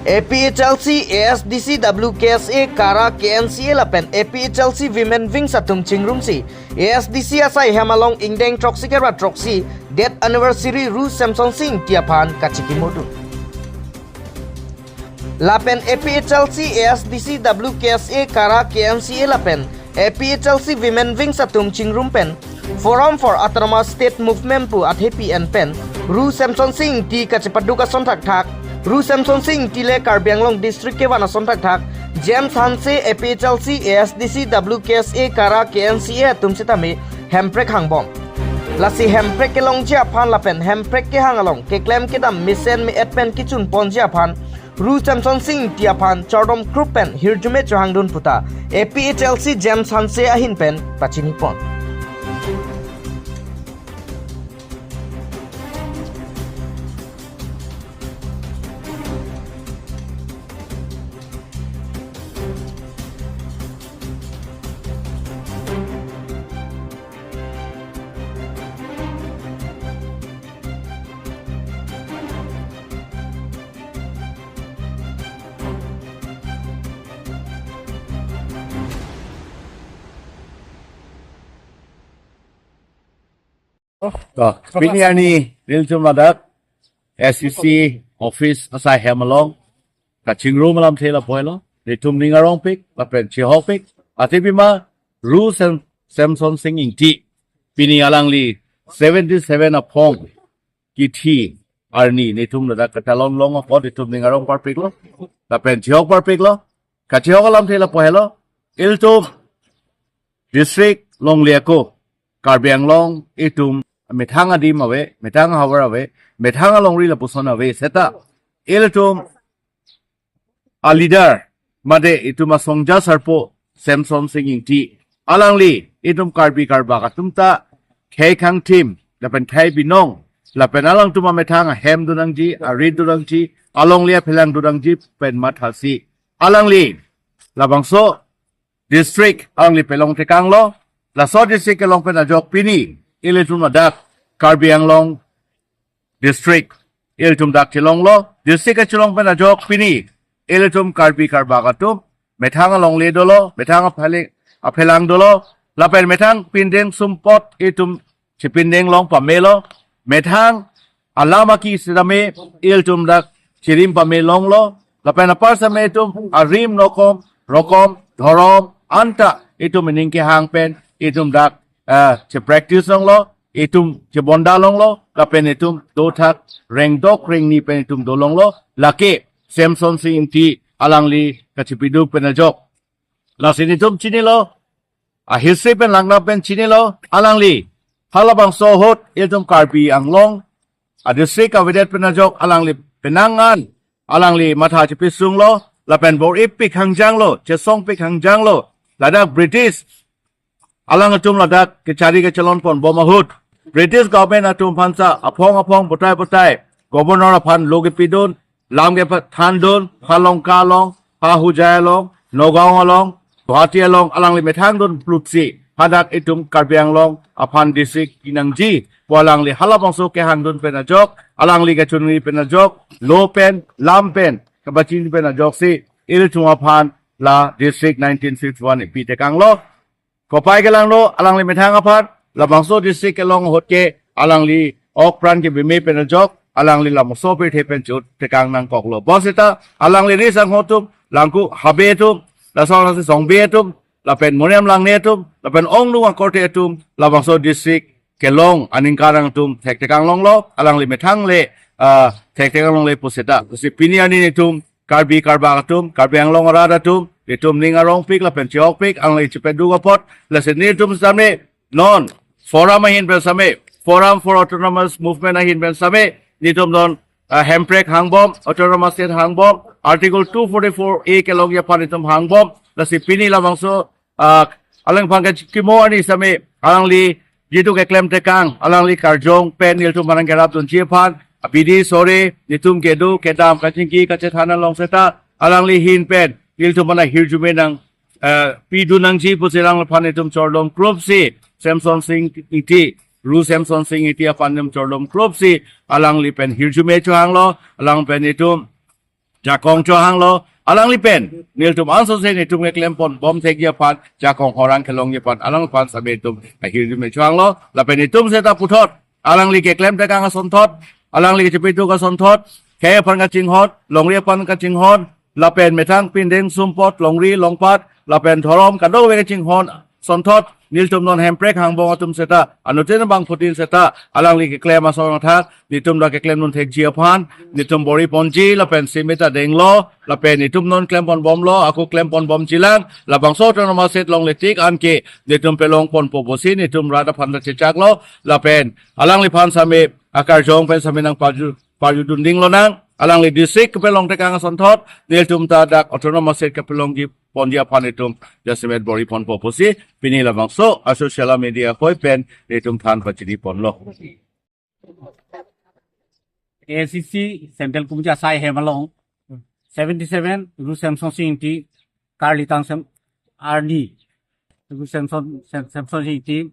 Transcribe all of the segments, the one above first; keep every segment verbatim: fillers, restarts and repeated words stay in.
A P H L C, A S D C, W K S A, KARA, K N C A lapen A P H L C Women Wings atum chingrumsi A S D C asai hem along ingdeng throksi kera throksi death anniversary Ru Semson Sing Ingti aphan kachikimodun. Lapen A P H L C, A S D C, W K S A, KARA, K N C A lapen A P H L C Women Wings atum chingrum pen Forum for Autonomous State Movement pu athepi en pen Ru Semson Sing Ingti kachepaduk ason thakthak, Ru Semson Sing Ingti le Karbi Anglong District kevan ason thakthak James Hanse, A P H L C, A S D C, W K S A, KARA, K N C A atum sitame hemprek hangbom. Lasi hemprek kelongji aphan lapen hemprek kehang along keklem kedam mesen me-et pen kichun ponji aphan Ru Semson Sing Ingti aphan chordom group pen hirjume chohangdun puta A P H L C James Hanse ahin pen pachini pon. To, pini arni nelitum ladak S C C office asai hem along kachingrum alamthe lapu helo, nelitum ning arongpik lapen chihokpik, athe pima Ru Sem-, Semson Sing Ingti, pini alangli seventy seven aphong kithi arni nelitum ladak katalon long apot nelitum ning arong parpiklo lapen chihok parpiklo. Kachihok alamthe lapu helo, ilitum district longle ako Karbi Anglong itum methang adim ave, methang ahavar ave, methang alongri lapuson ave seta ilitum a leader mate itum asongja sarpo Semson Sing Ingti, alangli itum Karbi Karbak atum ta khei khangthim lapen khei binong lapen alangtum amethang ahem donangji, arit donangji, alongle aphelang donangji pen mathasi alangli labangso district alangli pelong tekanglo. Laso district kelong pen ajok pini ilitum ladak Karbi Anglong district ilitum dak chelonglo. District kachelong pen ajok pini ilitum Karbi Karbak atum methang alongle dolo, methang aphale-, aphelang dolo, lapen methang pindeng sumpot itum chepindeng long pamelo, methang alam aki sitame ilitum dak chirim pame longlo, lapen apar same itum arim nokom rokom dhorom anta itum ining kehang pen itum dak, eh, che practice longlo, itum chebonda longlo, lapen itum dothak rengdok rengni pen itum dolonglo, lake Semson Sing Ingti alangli kachipiduk pen ajok. Lasi nelitum chinilo, a history pen langdam pen chinilo, alangli halabangso ahut ilitum Karbi Anglong a district avedet pen ajok alangli penang an alangli matha chepisunglo, lapen bor-ipik hangjanglo, chesongpik hangjanglo, ladak British alangtum ladak kechari kechelon ponbom ahut British government atum aphansa aphong aphong botai botai governor aphan lo kepidun, lam kepathandun, ha Lanka along, ha Hojai along, Nagaon along, Guwahati along, alangli methang dun plutsi hadak itum Karbi Anglong aphan district pinangji pu alangli halabangso kehangdun pen ajok, alangli kachunri pen ajok, lo pen, lam pen kapachini pen ajoksi ilitum aphan la district nineteen sixty-one ipi tekanglo. Kopai kelanglo alangli methang aphan, labangso district kelong ahut ke alangli ok pran kebime pen ajok, alangli labangso pirthe pen chot tekang nangkoklo. Bonseta alangli ri sangho atum, langku habe atum, laso alangli songbe atum, lapen Moniam Langne atum, lapen ongdung akorte atum, labangso district kelong aningkarang atum thektekang longlo, alangli methang le, ah, thektekang longle puseta. Lasi pini arni nelitum Karbi Karbak atum, Karbi Anglong arat atum, nelitum ning arongpik lapen chihokpik alangli chepeduk apot, lasi nelitum sitame non Forum ahin pen sitame, Forum for Autonomous Movement ahin pen sitame, nelitum non, ah, hemprek hangbom, Autonomous State hangbom, Article two forty-four A kelongji aphan nelitum hangbom, lasi pini labangso, ah, alangphan kachikimo arni sitame, alangli jitu keklem tekang, alangli karjong pen nelitum aphan kerapdunji aphan, abidi sore, nelitum kedo kedam kachingki kachethan along seta, alangli ahin pen nelitum aphan ahirjume nang, eh, pidun nangji pusi alangphan nelitum chordom group si Semson Sing Ingti Ru Semson Sing Ingti aphan itum chorlum krupsi alangli pen hirjume chohanglo, alang pen itum jakong chohanglo, alangli pen nelitum ansose nelitum keklem ponbom thekji aphan, jakong horang kelongji aphan, alangphan same itum ahirjume chohanglo, lapen itum seta puthot alangli keklem tekang asonthot, alangli kechepetuk asonthot, khei aphan kachinghon, longri aphan kachinghon, lapen methang pindeng sumpot, longri longpat, lapen dhorom kadokave kachinghon asonthot, nelitum non Hemprek hangbong atum seta anuttin bangphutin seta alangli keklem ason athak nelitum ta keklemdun thekji aphan nelitum bor-i ponji, lapen seme ta denglo, lapen nelitum non klem ponbomlo, ako klem ponbomjilang, labangso autonomous state longle tik anke nelitum pelong ponpo pusi nelitum rat aphan ta chechaklo, lapen alangliphan same akarjong pen same nangparju parjudun dinglonang, alangli district kepelong tekang asonthot nelitum ta dak autonomous state kepelongji ponji aphan itum jasemet bor-i ponpo pusi pini labangso a-social media koi pen nelitum than pachini ponlo. A I C C Central Committee asai hem along seventy seven Ru Semson Sing Ingti, Karli Tangsem arni Ru Semson Sem- Semson Sing Ingti,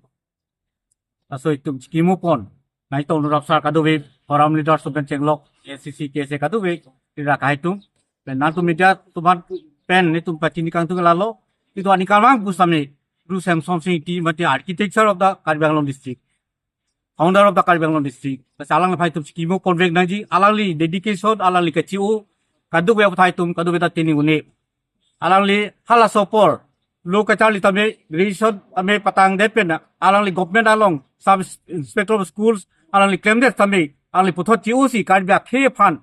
laso itum chikimo pon nai tong rap sar kadokave forum leaders atum pen chenglok, A I C C K S A kadokave ira kahai atum, pen nangtum media atum aphan pen nelitum pachini kangtung lalo, itum ani kalmang pusitame Ru Semson Sing Ingti mate architecture of the Karbi Anglong district, founder of the Karbi Anglong district. Lasi alangliphan itum chikimo ponvek nangji, alangli dedication, alangli kechi-o, kadokave aputhai itum kadokave ta tini une. Alangli halaso apor lo kacharli tame, graduation tame patangdet pen alangli government along sub inspector of schools alangli klemdet tame, alangli puthot chi-osi Karbi akhei aphan,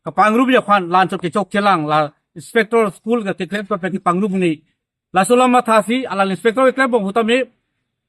kapangrumji aphan, la-anchot kechok chelang, la inspector school keklem pen kepangrum ne. Laso alam mathasi alangli inspector keklempo putame,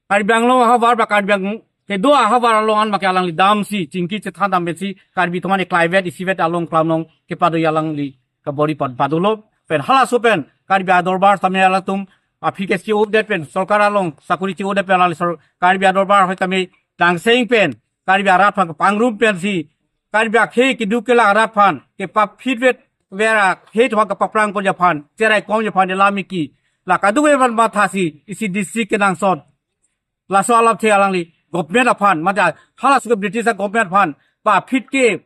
Karbi Anglong ahavar ba Karbi Anglong kedo ahavar along an make alangli damsi chingki chethan damsi Karbi atum an eklaivet isivet along klamnong kepado alangli kabor-i pon padolo. Pen halaso pen Karbi adorbar tame alangtum aphi ke chi-odet pen, sorkar along sakori chi-odet pen alangli sor- Karbi adorbar hoi tame dangseng pen Karbi arat aphan kepangrum pensi Karbi akhei keduk kelak arat aphan kepaphitvet, vera khei atum aphan kepaprang ponji aphan, cherai komji aphan, de lamiki la kadokave aphan mathasi isi district kenangsot. Laso alamthe alangli government aphan, mate halaso ke British a government aphan paphit ke,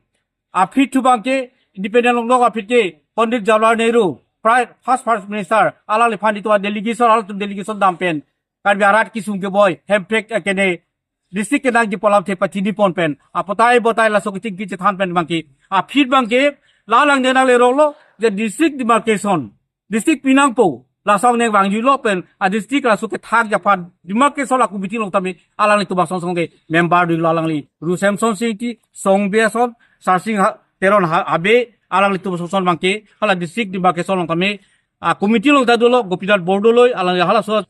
aphit thu abang ke independent longlok aphit ke Pandit Jawaharlal Nehru, Prime First First Minister, alangliphan itum delegation, alangtum delegation dam pen Karbi arat kesung keboi Hemprek akene district kenangji pu alamthe pachini pon pen apotai botai laso kechingki chethan pen abang ke, aphit abang ke la alangli nangle rolo je district demarcation, district pinangpo, laso angneng vangjilo pen a district laso kethakji aphan demarcation a committee along tame alanglitum asong song ke member dolo, alangli Ru Semson Sing Ingti, Songbe ason, Sarsing Ha- Teron Ha- Habe, alanglitum asong song abang ke hala district demarcation along tame a committee along ta dolo, Gopinath Bordoloi, alangli halaso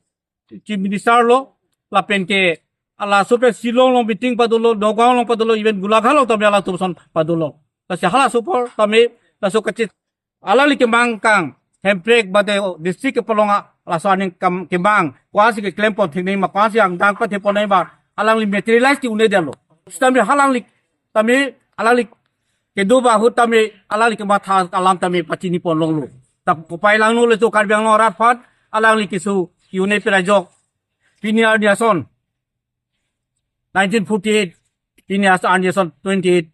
Chief Minister lo, lapen ke halaso pen Shillong along meeting padolo, Nagaon along padolo, even Golaghat along tame alangtum ason padolo. Lasi halaso apor tame laso kachet alangli kemang kang Hemprek bade district kepalong a laso aning kam- kemang, ko-ansi keklem pon theknei ma, ko-ansi angdeng pathe ponnei ma, alangli materialize ke-un-edetlo. Sitame alangli tame alangli kedo ba ahut tame alangli kematha alam tame pachini pon longlo. Ta kopai langno le to Karbi Anglong arat aphan, alangli keso ke-un-e pen ajok pini arni ason nineteen forty-eight, pini as- arni ason twenty-eight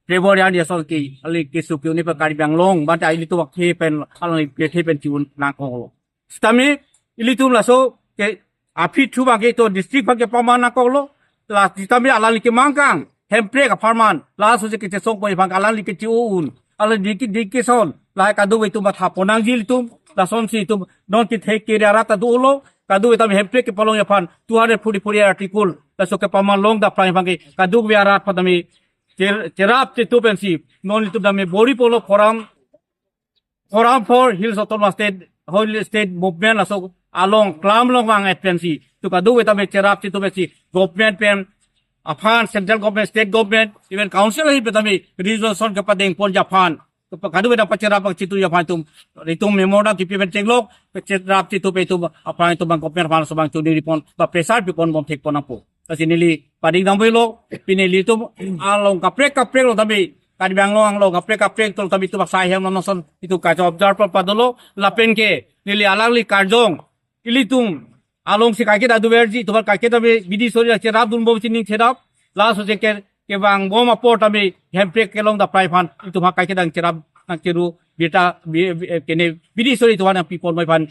February arni ason ke alangli keso ke-un-e pen Karbi Anglong, mate ilitum akhei pen alangli kethe pen chi-un nangkoklo. Sitame ilitum laso ke aphit thu abang ke to district abang ke paman nangkoklo. La sitame alangli kemang kang Hemprek apharman, laso si kechesong poi abang alangli kechi-o-un, alangli diki diki son, lahai kadokave itum matha pon nangji ilitum, lasonsi itum non kethek kere arat ta dolo, kadokave tame Hemprek kepalongji aphan two hundred forty-four article laso kepaman longdam aphrang abang ke kadokave arat aphan tame cher- cherap chetu pensi non itum tame bor-i ponlo forum, Forum for Hills Autonomous State, Hill State Movement laso along klam long vang-et pensi itum kadokave tame cherap chetu pensi government pen aphan, central government, state government, even council ahin pen tame resolution kepadeng ponji aphan, kadokave tame pacherap pachituji aphan itum, itum memorandum kipi pen chenglok, pacherap chetu pen itum aphan itum abang government aphan laso abang choningri pon ba pressure pi ponbom thek pon nangpo. Lasi neli pading damvoi lo, pini ilitum along kaprek kaprek along tame, Karbi Anglong along kaprek kaprek along tame itum asai hem along ason itum kacho observe pon padolo, lapen ke neli alangli karjong, ilitum alongsi kaiketa duverji, itum aphan kaiketa me bidi sori cherapdunbom si ning cherap. Laso je ke, kevangbom apor tame Hemprek kelong dapprai aphan itum aphan kaiketa cherap nangcheru, beta bi-, bi-, kene bidi sori itum aphan nangpiponbom aphan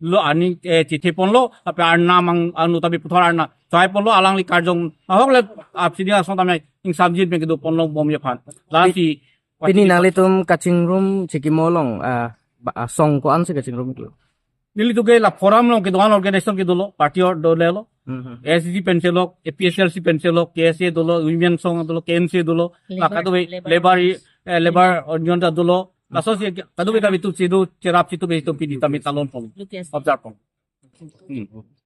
lo ani, eh, chithi ponlo, ape arnam ang, anu tame puthot arnam chai ponlo, alangli karjong ahok le apsidi asong tame ingsamjin pen kedo ponlongbomji aphan. Lasi pini nanglitum kachingrum chikimo along, ah, ba-, ah, song ko-ansi kachingrum iklo? Nelitum ke la forum along kedo-an organization ke dolo, party or dolo lo. Mhm. A S D C pensi lo, A P H L C pensi lo, K S A dolo, Women Song dolo, K N C dolo, la Labor, kadokave labor labor, unions. Eh, labor union ta dolo. Laso si kadokave ta itum si do cherap si itum itum pini tame talon pon. Lukas. Observe pon. Hmm.